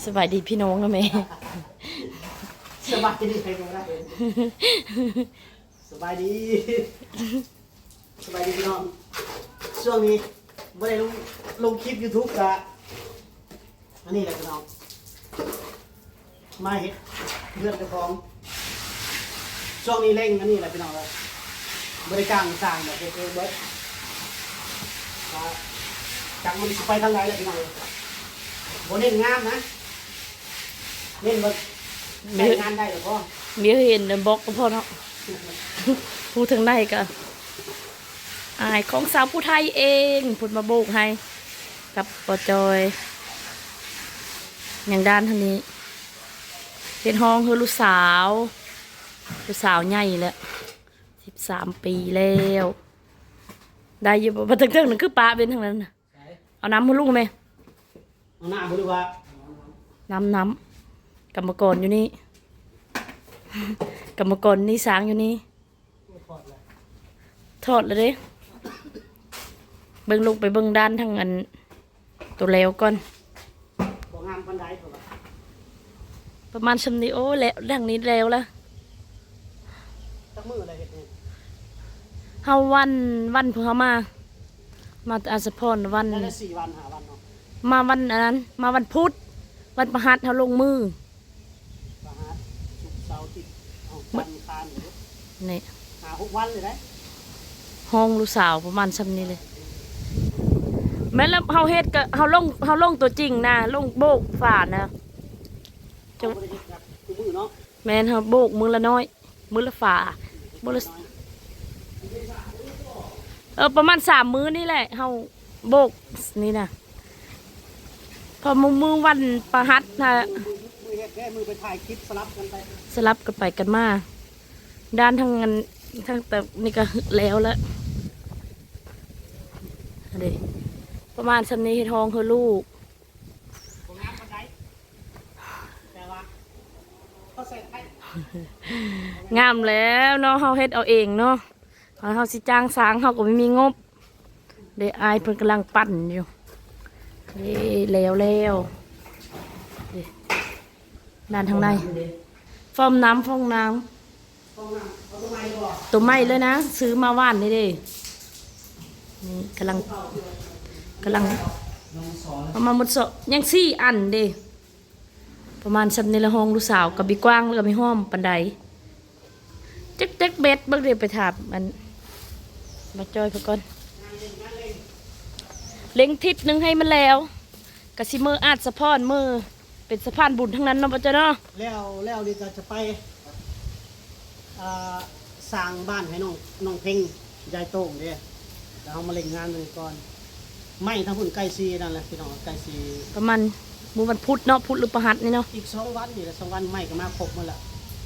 ສະບາຍດີພີ່ນ້ອງນະແມ່. ສະບາຍດີ ສະບາຍດີ ສະບາຍດີພີ່ນ້ອງ. ຊ່ວງນີ້ບໍ່ໄດ້ລົງ ລົງຄລິບຢູທູບ ກະອັນນີ້ແຫຼະພີ່ນ້ອງ. ມາເຮັດເຮືອນເຈົ້າຂອງ. ຊ່ວງນີ້ເລັ່ງອັນນີ້ແຫຼະພີ່ນ້ອງເອີຍ. ບໍ່ໄດ້ຈ້າງຊ່າງດອກ ເຮັດເອງເບິດ. ກະຈັກມັນຊິໄປທາງໃດແຫຼະພີ່ນ້ອງເອີຍ. ບໍ່ເນັ້ນງາມນະ ເນັ້ນວ່າໃຊ້ງານໄດ້ກໍພໍ. ມີເຫັນແຕ່ບລັອກກໍພໍເນາະ. ຜູ້ທາງໃນກໍອາຍ ຂອງສາວຜູ້ໄທເອງ ເພິ່ນມາໂບກໃຫ້ກັບບໍ່ຈອຍ. ຍັງດ້ານທາງນີ້ ເຮັດຫ້ອງໃຫ້ລູກສາວ. ລູກສາວໃຫຍ່ແລ້ວ ສິບສາມປີແລ້ວ. ໄດ້ຢູ່ບໍ່? ວ່າເທິງໆນັ້ນຄືປະເວັນທາງນັ້ນນະ. ເອົານ້ຳໃຫ້ລຸງແມ່. ເອົານ້ຳບໍ່ ຫຼືວ່າ ນ້ຳ ນ້ຳ. ກຳມະກອນຢູ່ນີ້ ກຳມະກອນນີ້ ຊ່າງຢູ່ນີ້. ໂອ້ ຖອດແລ້ວ ຖອດແລ້ວເດ້. ເບິ່ງ ລົງໄປເບິ່ງດ້ານທາງອັນ ໂຕແລ້ວກ່ອນ. ບໍ່ງາມປານໃດເຂົາວ່າ. ປະມານຊ່ຳນີ້. ໂອ້ ແລ້ວ ດັ່ງນີ້ແລ້ວລະ. ຈັກມື້ແລ້ວເຮັດນີ້? ເຮົາວັນ ວັນພວກເຮົາມາ ມາແຕ່ອາດສະພອນ ວັນ ໄດ້ສີ່ວັນ ຫ້າວັນເນາະ. ມາວັນອັນນັ້ນ ມາວັນພຸດ ວັນພະຫັດເຮົາລົງມື. ພະຫັດ ສຸກ ເສົາ ອາທິດ ເອົາ ຈັນ ອັງຄານ ນີ້ ຫ້າຫົກວັນນີ້ແຫຼະ. ຫ້ອງລູກສາວປະມານຊ່ຳນີ້ເລີຍ. ແມ່ນແລ້ວ ເຮົາເຮັດກະ ເຮົາລົງ ເຮົາລົງຕົວຈິງນະ ລົງໂບກຝານະ. ເຮົາບໍ່ໄດ້ເຮັດແບບຄູ່ມື້ເນາະ. ແມ່ນ ເຮົາໂບກມື້ລະໜ້ອຍ ມື້ລະຝາ ມື້ລະ ເອີ ປະມານສາມມື້ນີ້ແຫຼະ ເຮົາໂບກນີ້ນະ. ເພາະມື້ ມື້ວັນພະຫັດນະ ມື້ເຮັດເດ້ ມື້ໄປຖ່າຍຄລິບ ສະຫຼັບກັນໄປ ສະຫຼັບກັນໄປກັນມາ. ດ້ານທາງອັນ ທາງແຕ່ນີ້ກະແລ້ວລະ. ອັນນີ້ປະມານຊ່ຳນີ້ ເຮັດຫ້ອງໃຫ້ລູກ. ບໍ່ງາມປານໃດ ແຕ່ວ່າເຂົາໃສ່ໄດ້. ງາມແລ້ວເນາະ ເຮົາເຮັດເອົາເອງເນາະ. ເຮົາ ເຮົາຊິຈ້າງຊ່າງ ເຮົາກໍບໍ່ມີງົບເດ້. ອ້າຍເພິ່ນກຳລັງປັ້ນຢູ່ເດ້. ແລ້ວ ແລ້ວເດ້. ດ້ານທາງໃນ ຟອງນ້ຳ ຟອງນ້ຳ. ໂຕໃໝ່ເລີຍນະ ຊື້ມາວານນີ້ເດ້. ນີ້ກຳລັງ ກຳລັງເອົາມາໝົດ ສອງ ຍັງສີ່ອັນເດ້. ປະມານຊ່ຳນີ້ລະ. ຫ້ອງລູກສາວກໍບໍ່ກວ້າງ ແລ້ວກໍບໍ່ຫ້ອມປານໃດ. ຈັກ ຈັກແບັດ ເບິ່ງເດ້ ໄປຖາມອັນ ມາຈອຍເພິ່ນກ່ອນ. ເລັ່ງທິດໜຶ່ງໃຫ້ມັນແລ້ວ ກະຊິເມືອອາດສະພອນ ເມືອ ເປັນສະພານບຸນທັງນັ້ນເນາະ ບໍ່ເຈົ້າເນາະ. ແລ້ວ ແລ້ວນີ້ກໍຈະໄປ ອ່າ ສ້າງບ້ານໃຫ້ນ້ອງ ນ້ອງເພັງ ຍາຍໂຕ້ງເດ້. ແລ້ວເຮົາມາເລັ່ງງານຕົວນີ້ກ່ອນ. ໄມ້ທາງພຸ້ນໃກ້ຊິນັ້ນແຫຼະພີ່ນ້ອງ ໃກ້ຊິ ປະມານມື້ວັນພຸດເນາະ ພຸດຫຼືພະຫັດນີ້ເນາະ. ອີກສອງວັນນີ້ແຫຼະ ສອງວັນໄມ້ກໍມາຄົບໝົດລະ.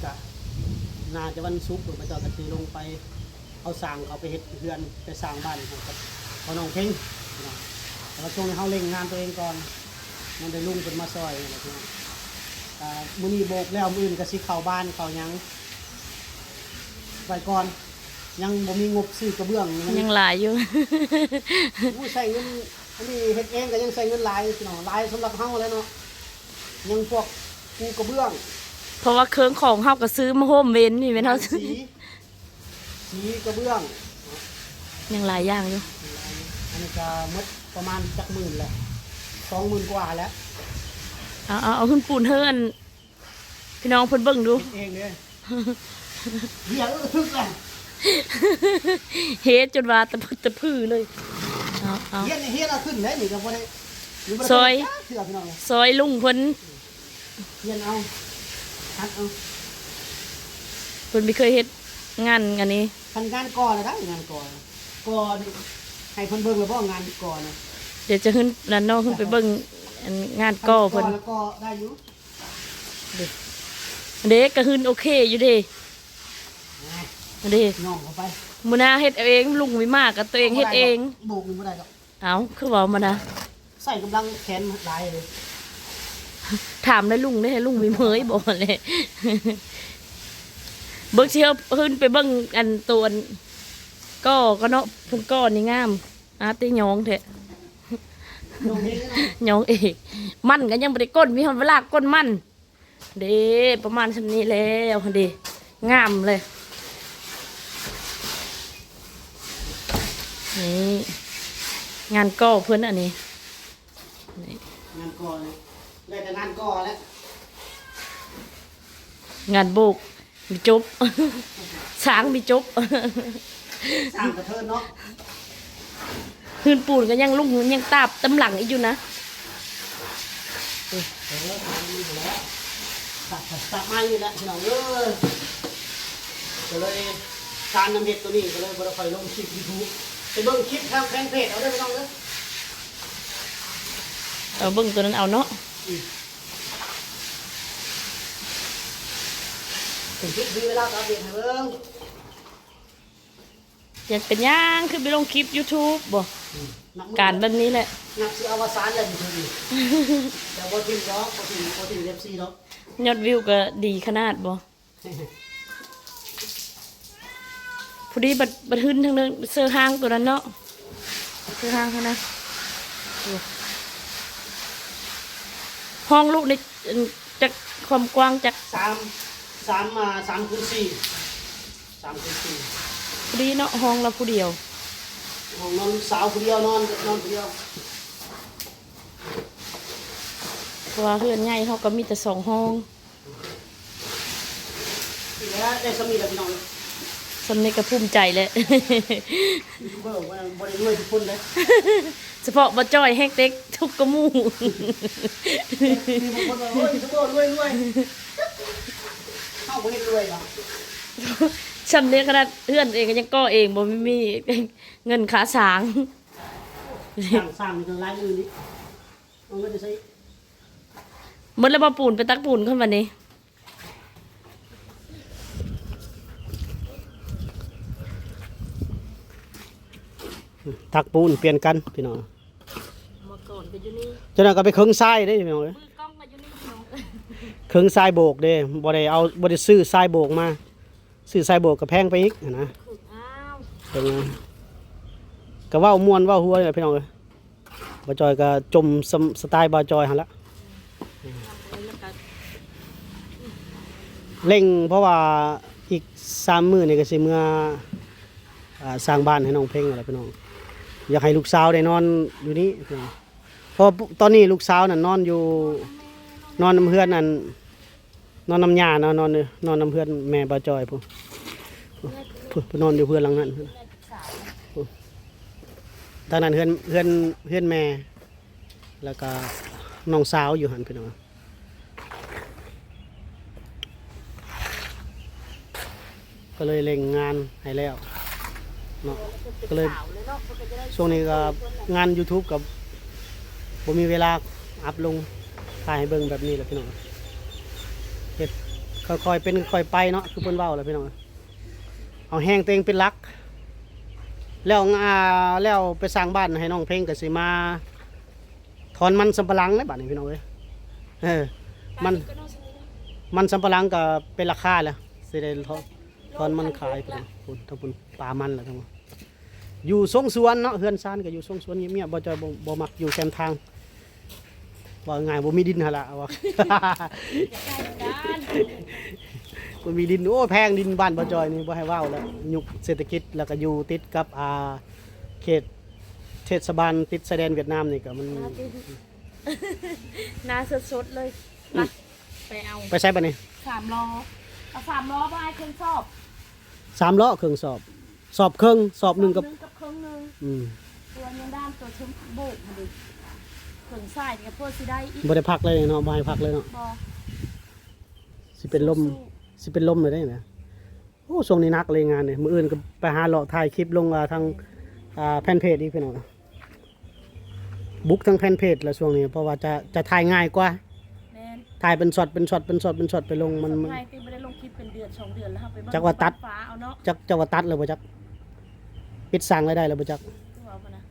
ກະໜ້າຈະວັນສຸກ ເຂົາເຈົ້າກໍຊິລົງໄປ ເອົາຊ່າງເຂົາໄປເຮັດເຮືອນ ໄປສ້າງບ້ານໃຫ້ກັບພໍ່ນ້ອງເພັງເນາະ. ແຕ່ວ່າຊ່ວງນີ້ເຮົາເລັ່ງງານຕົວເອງກ່ອນ ຍັງໄດ້ລຸງເພິ່ນມາຊ່ອຍນີ້ແຫຼະພີ່ນ້ອງ. ອ່າ ມື້ນີ້ໂບກແລ້ວ ມື້ອື່ນກໍຊິເຂົ້າບ້ານເຂົ້າຫຍັງໄປກ່ອນ. ຍັງບໍ່ມີງົບຊື້ກະເບື້ອງ ຍັງ ຍັງຫຼາຍຢູ່. ໂອ້ຍ ໃຊ້ເງິນ ອັນນີ້ເຮັດເອງກໍຍັງໃຊ້ເງິນຫຼາຍພີ່ນ້ອງ ຫຼາຍສຳລັບເຮົາແຫຼະເນາະ. ຍັງພວກປູກະເບື້ອງ ເພາະວ່າເຄື່ອງຂອງເຮົາກໍຊື້ມາໂຮມເວັນນີ້ແມ່ນເຮົາ ສີ ສີກະເບື້ອງ ຍັງຫຼາຍຢ່າງຢູ່. ອັນນີ້ກໍໝົດປະມານຈັກໝື່ນແຫຼະ ສອງໝື່ນກວ່າແຫຼະ. ເອົາ ເອົາ ເອົາ ເອົາ ຂຶ້ນປູນເຮີ ອັນ ພີ່ນ້ອງເພິ່ນເບິ່ງດູ ເຮັດເອງເດ້. ເຫຍ ເອີ ຖືກແລ້ວ ເຫຈົນວ່າຕະພຶດຕະພືເລີຍ. ເອົາ ເອົາ ເຫຍ ເຫຍລະຂຶ້ນເດ້ ນີ້ກໍບໍ່ໄດ້ ຍັງບໍ່ໄດ້ ຊ່ອຍ ເທື່ອພີ່ນ້ອງ ຊ່ອຍລຸງເພິ່ນ ຮຽນເອົາ ຫັດເອົາ. ເພິ່ນບໍ່ເຄີຍເຮັດງານອັນນີ້. ຄັນງານກໍ່ລະໄດ້ ງານກໍ່ ກໍ່ນີ້ໃຫ້ເພິ່ນເບິ່ງລະບໍ່ ງານກໍ່ນະ? ດຽວຈະຂຶ້ນນັ້ນເນາະ ຂຶ້ນໄປເບິ່ງອັນງານກໍ່ເພິ່ນ. ຄັນກໍ່ລະກໍ່ໄດ້ຢູ່. ເດ້ ເດ້ ກະຫຶນໂອເຄຢູ່ເດ້. ເດ້ ຍ່ອງເຂົ້າໄປ ມື້ໜ້າເຮັດເອົາເອງ ລຸງມີມາກະຕົວເອງເຮັດເອງ. ໂບກນີ້ບໍ່ໄດ້ດອກ. ເອົ້າ ຄືເວົ້າມານະ ໃຊ້ກຳລັງແຂນຫຼາຍເດ້. ຖາມໄດ້ລຸງເດ້ ໃຫ້ລຸງມີເມີຍບໍ່ແຫຼະ. ເບິ່ງຊິເຮົາຂຶ້ນໄປເບິ່ງອັນໂຕອັນ ກໍ ກໍເນາະ ເພິ່ນກໍນີ້ງາມ. ອາ ຕິຍອງແທ້. ຍ້ອງເອງ ມັນກໍຍັງບໍ່ໄດ້ກົ້ນ ມີຮອດເວລາກົ້ນມັນເດ້. ປະມານສ່ຳນີ້ແລ້ວຫັ້ນເດ້ ງາມເລີຍ. ນີ້ ງານກໍ່ເພິ່ນອັນນີ້ ນີ້ ງານກໍ່ແຫຼະ ໄດ້ແຕ່ງານກໍ່ແຫຼະ ງານໂບກມີຈົບ ສ້າງມີຈົບ ສ້າງກະເທີນເນາະ. ພື້ນປູນກໍຍັງລຸງ ຍັງຕາບຕຳຫຼັງອີກຢູ່ນະ. ເອີ ເອີ ຕາບ ຕາບໄມ້ນີ້ແຫຼະພີ່ນ້ອງເອີຍ. ກໍເລີຍ ຊານນຳເຮັດຕົວນີ້ ກໍເລີຍບໍ່ໄດ້ຄ່ອຍລົງຄລິບຢູທູບ. ໄປເບິ່ງຄລິບທາງແຟນເພຈເອົາເດີພີ່ນ້ອງເດີ. ເອົາເບິ່ງຕົວນັ້ນເອົາເນາະ. ອືມ ເປັນຄລິບທີ່ເວລາອັບເດດໃຫ້ເບິ່ງ. ຢາກເປັນຫຍັງຄືໄປລົງຄລິບຢູທູບບໍ? ອືມ ການແບບນີ້ແຫຼະ ນັບຊິອະວະສານແລ້ວຢູທູບນີ້. ແຕ່ບໍ່ຖິ້ມດອກ ບໍ່ຖິ້ມ ບໍ່ຖິ້ມເອັຟຊີດອກ. ຍອດວິວກໍດີຂະໜາດບໍ? ພໍດີບັດ ບັດຫຶນທາງເດີ່ນເສື້ອຮ່າງຕົວນັ້ນເນາະ ເສື້ອຮ່າງຫັ້ນນະ. ໂອ້ ຫ້ອງລູກນີ້ ອັນ ຈັກ ຄວາມກວ້າງຈັກ ສາມ ສາມ ອ່າ ສາມຄູນສີ່ ສາມຄູນສີ່ ພໍດີເນາະ ຫ້ອງລະຜູ້ດຽວ ຫ້ອງນອນລູກສາວຜູ້ດຽວ ນອນ ນອນຜູ້ດຽວ. ເພາະວ່າເຮືອນໃຫຍ່ເຮົາກໍມີແຕ່ສອງຫ້ອງ. ນີ້ແຫຼະ ໄດ້ສ່ຳນີ້ແຫຼະພີ່ນ້ອງເອີຍ ສ່ຳນີ້ກໍພູມໃຈແຫຼະ. ຢູທູບເບີບໍ່ ບໍ່ໄດ້ລວຍທຸກຄົນເດ້ ສະເພາະບໍ່ຈ່ອຍແຮງເຕັກທຸກກະໝູ່. ມີບາງຄົນວ່າ ໂອ້ຍ ຢູທູບເບີລວຍໆ ເຮົາບໍ່ເຮັດລວຍຫວາ? ສ່ຳນີ້ຂະໜາດເຮືອນເອງກໍຍັງກໍ່ເອງ ບໍ່ມີເງິນຄ່າສ້າງ. ສ້າງ ສ້າງນີ້ກໍຫຼາຍໝື່ນນີ້ ເອົາເງິນໄປໃສ? ໝົດແລ້ວບໍ່? ປູນ ໄປຕັກປູນກ່ອນບັດນີ້. ຕັກປູນປ່ຽນກັນພີ່ນ້ອງ. ໝົດກ່ອນກໍຢູ່ນີ້ ເຈົ້ານັ້ນກໍໄປເຄິ່ງຊາຍເດ້ພີ່ນ້ອງເອີຍ ມືກ້ອງກໍຢູ່ນີ້ພີ່ນ້ອງ. ເຄິ່ງຊາຍໂບກເດ້ ບໍ່ໄດ້ເອົາ ບໍ່ໄດ້ຊື້ຊາຍໂບກມາ ຊື້ຊາຍໂບກກໍແພງໄປອີກຫັ້ນນະ. ເຄິ່ງ ອ້າວ ເຄິ່ງ ກໍເວົ້າມ່ວນເວົ້າຫົວນີ້ແຫຼະພີ່ນ້ອງເອີຍ. ບ່າວຈ່ອຍກໍຈົ່ມສະ ສະໄຕລ໌ບ່າວຈ່ອຍຫັ້ນລະ ເລັ່ງ ເພາະວ່າອີກສາມມື້ນີ້ກໍຊິເມືອ ອ່າ ສ້າງບ້ານໃຫ້ນ້ອງເພັງແລ້ວພີ່ນ້ອງ. ຢາກໃຫ້ລູກສາວໄດ້ນອນຢູ່ນີ້ພີ່ນ້ອງ ເພາະຕອນນີ້ລູກສາວນັ້ນນອນຢູ່ ນອນນຳເຮືອນນັ້ນ ນອນນຳຍ່າເນາະ ນອນ ນອນນຳເຮືອນແມ່ບ່າວຈ່ອຍພຸ້ນ ພຸ້ນ ພຸ້ນ ນອນຢູ່ເຮືອນຫຼັງນັ້ນ ທາງນັ້ນເຮືອນ ເຮືອນ ເຮືອນແມ່ ແລ້ວກະນ້ອງສາວຢູ່ຫັ້ນພີ່ນ້ອງ. ກໍເລີຍເລັ່ງງານໃຫ້ແລ້ວເນາະ ກໍເລີຍ ຊ່ວງນີ້ກໍງານຢູທູບກໍບໍ່ມີເວລາອັບລົງ ຖ່າຍໃຫ້ເບິ່ງແບບນີ້ແຫຼະພີ່ນ້ອງ. ເຮັດຄ່ອຍໆເປັນຄ່ອຍໄປເນາະ ຄືເພິ່ນເວົ້າແຫຼະພີ່ນ້ອງ. ເອົາແຮງຕົວເອງເປັນຫຼັກ ແລ້ວ ອ່າ ແລ້ວໄປສ້າງບ້ານໃຫ້ນ້ອງເພັງກໍຊິມາ ຖອນມັນສຳປະຫຼັງແລ້ວບາດນີ້ພີ່ນ້ອງເອີຍ. ເອີ ມັນ ມັນສຳປະຫຼັງກໍເປັນລາຄາແລ້ວ ຊິໄດ້ຖອນ ຖອນມັນຂາຍພຸ້ນ ທາງພຸ້ນປ່າມັນແລ້ວທັງໝົດ. ຢູ່ຊົງສວນເນາະ ເຮືອນຊານກໍຢູ່ຊົງສວນງຽບໆ ບໍ່ຈະ ບໍ່ ບໍ່ມັກຢູ່ແຄມທາງ ເວົ້າງ່າຍບໍ່ມີດິນຫັ້ນລະ ວ່າ ບໍ່ມີດິນ. ໂອ້ ແພງດິນບ້ານບ່າວຈ່ອຍນີ້ ບໍ່ໃຫ້ເວົ້າແລ້ວ ຍຸກເສດຖະກິດ ແລ້ວກໍຢູ່ຕິດກັບ ອ່າ ເຂດ ເທດສະບານຕິດຊາຍແດນຫວຽດນາມນີ້ກໍມັນ ໜ້າຕິດ ໜ້າສົດໆເລີຍ. ອືມ ໄປ ໄປເອົາ ໄປໃສບາດນີ້? ສາມລໍ້ ເອົາສາມລໍ້ບໍ່ ອ້າຍ ເຄິ່ງສອບ ສາມລໍ້ເຄິ່ງສອບ ສອບເຄິ່ງ ສອບໜຶ່ງກັບ ສອບໜຶ່ງກັບເຄິ່ງໜຶ່ງ. ອືມ ຕົວຍັງດ້ານ ຕົວເທິງໂບກຫັ້ນເດ ເຄິ່ງສາຍນີ້ກໍພໍຊິໄດ້ອີກ ບໍ່ໄດ້ພັກເລີຍເນາະ ບໍ່ໃຫ້ພັກເລີຍເນາະ ບໍ່ ຊິເປັນລົມ ສູ້ໆ ຊິເປັນລົມເລີຍເດ້ນະ. ໂອ້ ຊ່ວງນີ້ໜັກເລີຍງານນີ້ ມື້ອື່ນກໍໄປຫາເລາະຖ່າຍຄລິບລົງ ອ່າ ທາງ ອ່າ ແຟນເພຈອີກພີ່ນ້ອງ ບຸກທາງແຟນເພຈລະຊ່ວງນີ້ ເພາະວ່າຈະ ຈະຖ່າຍງ່າຍກວ່າ ແມ່ນ ຖ່າຍເປັນຊັອດ ເປັນຊັອດ ເປັນຊັອດ ເປັນຊັອດໄປລົງ ມັນ ສ່ວນຫຼາຍຕິບໍ່ໄດ້ລົງຄລິບເປັນເດືອນສອງເດືອນແລ້ວ ເຮົາໄປເບິ່ງ ຈັກວ່າຕັດ ບ້ານຟ້າເອົາເນາະ ຈັກ ຈັກວ່າຕັດແລ້ວບໍ່ຈັກ ປິດສ້າງລາຍໄດ້ແລ້ວບໍ່ຈັກ ຄືວ່າຫັ້ນນະ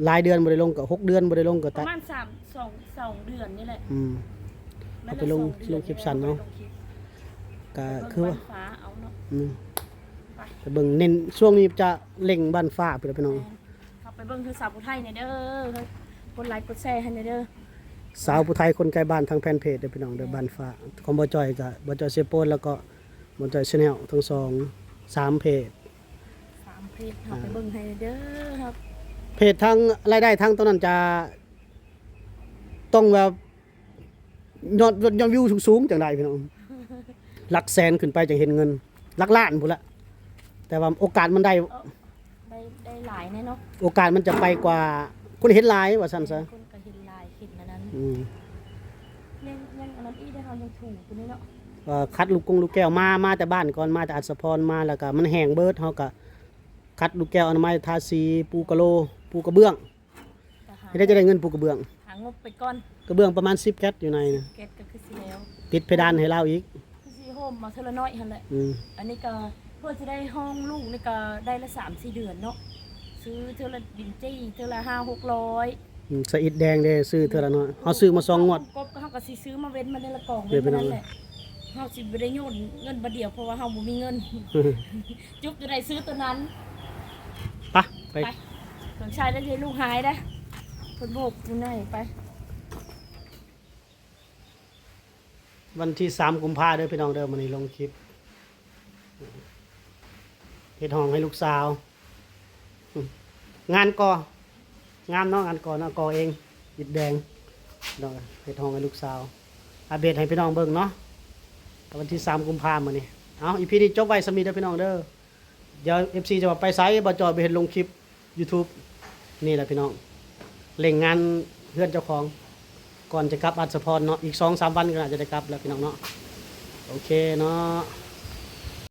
ຫຼາຍເດືອນບໍ່ໄດ້ລົງ ກໍຫົກເດືອນບໍ່ໄດ້ລົງກໍ ປະມານສາມ ສອງ ສອງເດືອນນີ້ແຫຼະ. ອືມ ເຮົາໄປລົງ ລົງຄລິບສັ້ນເນາະ ກະຄືວ່າ ອືມ ໄປເບິ່ງ ເນັ້ນຊ່ວງນີ້ຈະເລັ່ງບ້ານຟ້າພຸ້ນລະພີ່ນ້ອງ. ເຮົາໄປເບິ່ງຄືສາວຜູ້ໄທນີ້ເດີ ເຮີ້ຍ ກົດໄລກົດແຊໃຫ້ແດ່ເດີ. ສາວຜູ້ໄທຄົນໃກ້ບ້ານທາງແຟນເພຈເດີພີ່ນ້ອງເດີ ແມ່ນ ບ້ານຟ້າ ຂອງບໍ່ຈ່ອຍກະບໍ່ຈ່ອຍເຊໂປນ ແລ້ວກໍບໍ່ຈ່ອຍແຊນແນວ ທັງສອງ ສາມເພຈ ສາມເພຈ ເຮົາ ອ່າ ໄປເບິ່ງໃຫ້ເດີ. ເພຈທາງລາຍໄດ້ທາງໂຕນັ້ນຈະ ຕ້ອງແບບຍອດ ຍອດ ຍອດວິວສູງໆ ຈັ່ງໄດ້ພີ່ນ້ອງ ຫຼັກແສນຂຶ້ນໄປຈັ່ງເຫັນເງິນ ຫຼັກລ້ານພຸ້ນລະ ແຕ່ວ່າໂອກາດມັນໄດ້ ໄດ້ ໄດ້ຫຼາຍແນ່ເນາະ ໂອກາດມັນຈະໄປກວ່າຄົນເຫັນຫຼາຍວ່າຊັ້ນຊະ ຄົນກໍເຫັນຫຼາຍ ເຫັນອັນນັ້ນ ອືມ ຍັງ ຍັງອັນນັ້ນອີກເດ້ ເຮົາຍັງຖູຕົວນີ້ເນາະ ເອີ ຂັດລູກກົງລູກແກ້ວ ມາ ມາແຕ່ບ້ານກ່ອນ ມາແຕ່ອັດສະພອນມາ ແລ້ວກໍມັນແຫ້ງເບີດ ເຮົາກໍຂັດລູກແກ້ວອະນາໄມ ທາສີ ປູກະໂລ ປູກະເບື້ອງ ກໍຫາ ເຮັດໄດ້ ຈະໄດ້ເງິນປູກະເບື້ອງ ຫາງົບໄປກ່ອນ ກະເບື້ອງປະມານສິບແກັດຢູ່ໃນນະ ແກັດກໍຄືຊິແລ້ວ ຕິດເພດານໃຫ້ລາວອີກ ຄືຊິໂຮມມາເທື່ອລະໜ້ອຍຫັ້ນແຫຼະ ອືມ ອັນນີ້ກໍເພື່ອຊິໄດ້ຮອງລູກນີ້ກໍໄດ້ລະສາມສີ່ເດືອນເນາະ ຊື້ເທື່ອລະດິນຈີ່ເທື່ອລະຫ້າຫົກຮ້ອຍ ອືມ ສະອິດແດງເດ້ ຊື້ເທື່ອລະໜ້ອຍ ເຮົາຊື້ມາສອງງວດ ກົບກໍເຮົາກໍຊິຊື້ມາເວັ້ນມາໃນລະກອງ ເດ້ ເວົ້ນ ເທົ່ານັ້ນແຫຼະ ເຮົາຊິບໍ່ໄດ້ໂຍນເງິນບາດດຽວ ເພາະວ່າເຮົາບໍ່ມີເງິນ ຈຸກຢູ່ໃດຊື້ຕົວນັ້ນ ໄປ ໄປ ໄປ ເຄື່ອງໃຊ້ໄດ້ ເຮັດລູກຫາຍເດ້ ເພິ່ນໂບກຢູ່ໃນ ໄປ ວັນທີສາມ ກຸມພາເດີພີ່ນ້ອງເດີ ມື້ນີ້ລົງຄລິບ ເຮັດຫ້ອງໃຫ້ລູກສາວ ງານກໍ່ ງາມເນາະ ງານກໍ່ເນາະ ກໍ່ເອງ ອິດແດງເນາະ ເຮັດຫ້ອງໃຫ້ລູກສາວ ອັບເດດໃຫ້ພີ່ນ້ອງເບິ່ງເນາະ ວັນທີສາມ ກຸມພາ ມື້ນີ້ ເອົາ ອີພີ ນີ້ຈົບໄວ້ສ່ຳນີ້ເດີພີ່ນ້ອງເດີ ດຽວເອັຟຊີຈະວ່າໄປໃສ ບໍ່ຈ່ອຍບໍ່ເຫັນລົງຄລິບຢູທູບ ນີ້ແຫຼະພີ່ນ້ອງ ເລັ່ງງານເຮືອນເຈົ້າຂອງ ກ່ອນຈະກັບອັດສະພອນເນາະ ອີກສອງສາມວັນກໍໜ້າຈະໄດ້ກັບແລ້ວພີ່ນ້ອງເນາະ ໂອເຄເນາະ.